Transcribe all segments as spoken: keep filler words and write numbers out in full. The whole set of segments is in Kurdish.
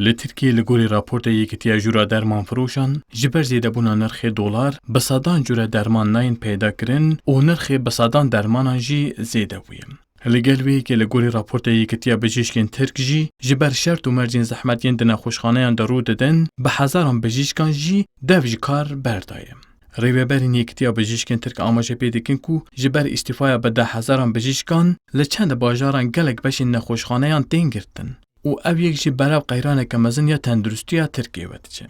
Li Tirkiyê li gorî raportê Yekîtiya Jûra Dermanfiroşan, ji ber zêdebûna nirxê dolar, bi sedan cure derman nayên peyda kirin û nirxê bi sedan dermanan jî zêde bûye. Li gel wê yekê li gorî raportê Yekîtiya Bijîşkên Tirk jî, ji ber şert û mercên zehmet yên di nexweşxaneyan de rû didin, bi hezaran bijîşkan jî dev ji kar berdaye. Rêveberên Yekîtiya Bijîşkên Tirk amaje pê dikin ku ji ber îstîfaya bi deh hezaran bijîşkan li çend bajaran gelek beşên nexweşxaneyan tên girtin û ev yek jî berev qeyraneke mezin ya tenduristiya Tirkiyê ve diçe.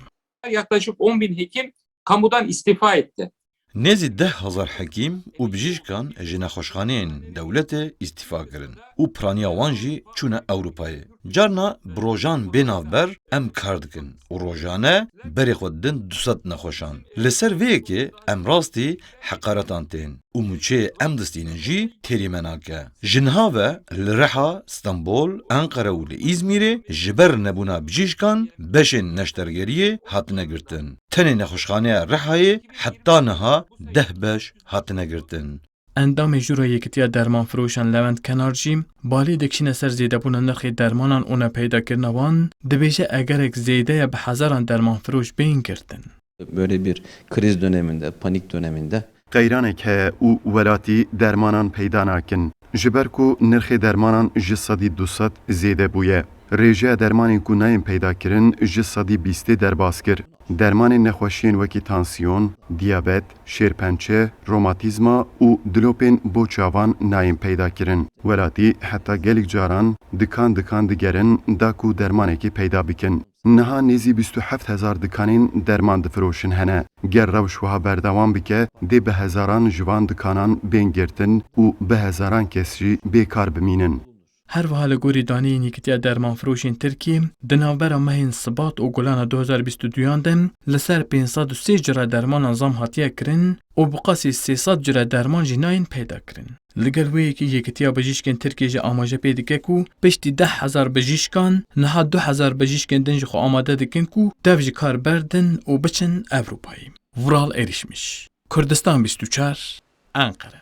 Yaklaşık on bin hekim kamudan istifa etti. Nêzî deh hezar hekîm û bijîşkan ji nexweşxaneyên dewletê îstîfa kirin û piraniya wan jî çûne Ewropayê. Carna bi rojan bê navber em kar dikin û rojane berê xwe didin du sed nexweşan. Li ser vê yekê em rastî heqaretan tên û mûçeyê em distînin jî têrî me nake. Ji niha ve li Riha, Stenbol, Enqere û li Îzmîrê ji ber nebûna bijîşkan beşên neştergeriyê hatine girtin. Tenê nexweşxaneya Rihayê heta niha deh beş hatine girtin. Endamê Jûra Yekîtiya Dermanfiroşan Levent Kenar jî balê dikişîne ser zêdebûna nirxê dermanan û nepeydakirina wan, dibêje egerek zêde ye bi hezaran dermanfiroş bên girtin. Böyle bir kriz döneminde, panik döneminde Qeyranek heye û welatî dermanan peyda nakin. Ji ber ku nirxê dermanan ji sedî du sed zêde bûye. Rêjeya dermanên ku nayên peyda kirin ji sedî bîstê derbas kir. Dermanên nexweşiyên wekî tansiyon, diyabet, şêrpençe, romatîzma û dilopên bo çavan nayên peyda kirin. Welatî heta gelek caran dikan dikan digerin da ku dermanekê peyda bikin. Niha nêzî bîst û heft hezar dikanên derman difiroşin hene. Ger rewş wiha berdewam bike, dê bi hezaran ji van dikanan bên girtin û bi hezaran kes jî bê kar bimînin. Her wiha li gorî daneyên Yekîtiya Dermanfiroşên Tirkiyê, di navbera mehên Sibat û Gulana du hezar bîst û duyan de li ser pênc sed û sê cure dermanan zam hatiye kirin û bi qasî sê sed cure derman jî nayên peyda kirin. Li gel wê yekê Yekîtiya Bijîşkên Tirkiyê jî amaje pê dike ku piştî deh hezar bijîşkan, niha du hezar bijîşkên din ji xwe amade dikin ku dev ji kar berdin û biçin Ewropayê. Vural Erişmiş, Kurdistan bîst û çar, Enqere.